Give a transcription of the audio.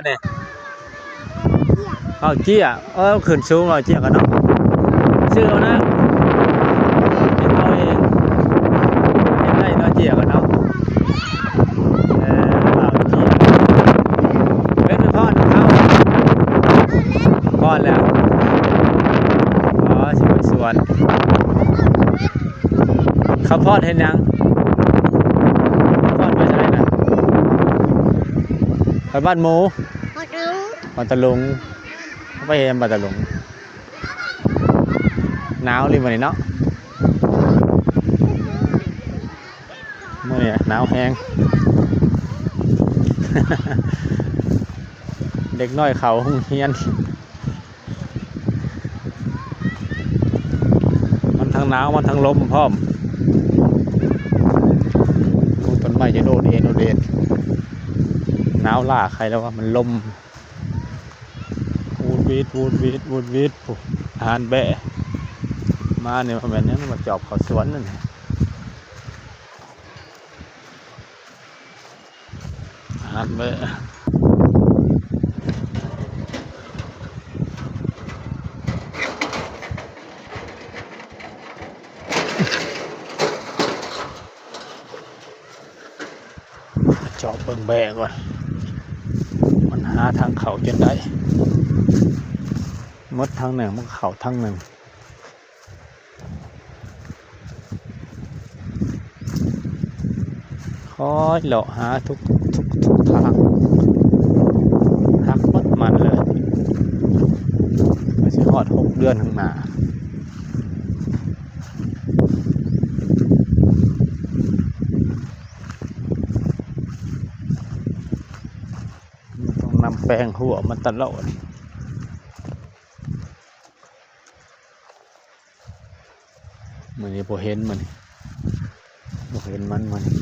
ນີ້ ເວົ້າເຈ້ຍ ເອີ ຂຶ້ນສູງເວົ້າເຈ້ຍກັນເນາະ ຊື່ເອົານະ ເຮັດເອົາເອງ ເຮັດໄດ້ເນາະ ເຈ້ຍກັນເນາະ ເອີ ເວົ້າເຈ້ຍ ເປັນໄປພອດເຂົາ ພອດແລ້ວ ອໍ ຊິໄປສວນ ເຂົາພອດເຮັດຫຍັງ? ເຂົາພອດໄປໃສນະ? ໄປບ້ານໝູ? ບ້ານຕະລຸງ ໄປເຮັດຫຍັງບ້ານຕະລຸງ? ໜາວອີ່ຫຼີມື້ນີ້ເນາະ ມື້ນີ້ໜາວແຮງ ເດັກນ້ອຍເຂົ້າໂຮງຮຽນ. ມັນທັງໜາວ ມັນທັງລົມພ້ອມ ໂອ້ ຕົ້ນໄມ້ຈະໂດດເອນໂດດເອນ ໜາວຫຼ້າໃຄແລ້ວວ່າ ມັນລົມ ວູດວີດ ວູດວີດ ວູດວີດ ຜູ້ ອາຫານແບ້ ມານີ້ວ່າແມ່ນຫຍັງ ມາຈອບເຂົ້າສວນນັ້ນ. ອາຫານມື້ ເຈາະເບິ່ງແບ້ກ່ອນ ມັນຫາທາງເຂົ້າຈົນໄດ້ ໝົດທາງໜຶ່ງ ມັນກໍເຂົ້າທາງໜຶ່ງ. ຄອຍເລາະຫາທຸກ ທຸກ ທຸກທາງ ຫັກໝົດມັນເລີຍ ວ່າຊິຮອດຫົກເດືອນຂ້າງໜ້າ ຕ້ອງນຳແປງຫົວມັນຕະຫຼອດ. ມື້ນີ້ບໍ່ເຫັນ ມື້ນີ້ບໍ່ເຫັນມັນ ມື້ນີ້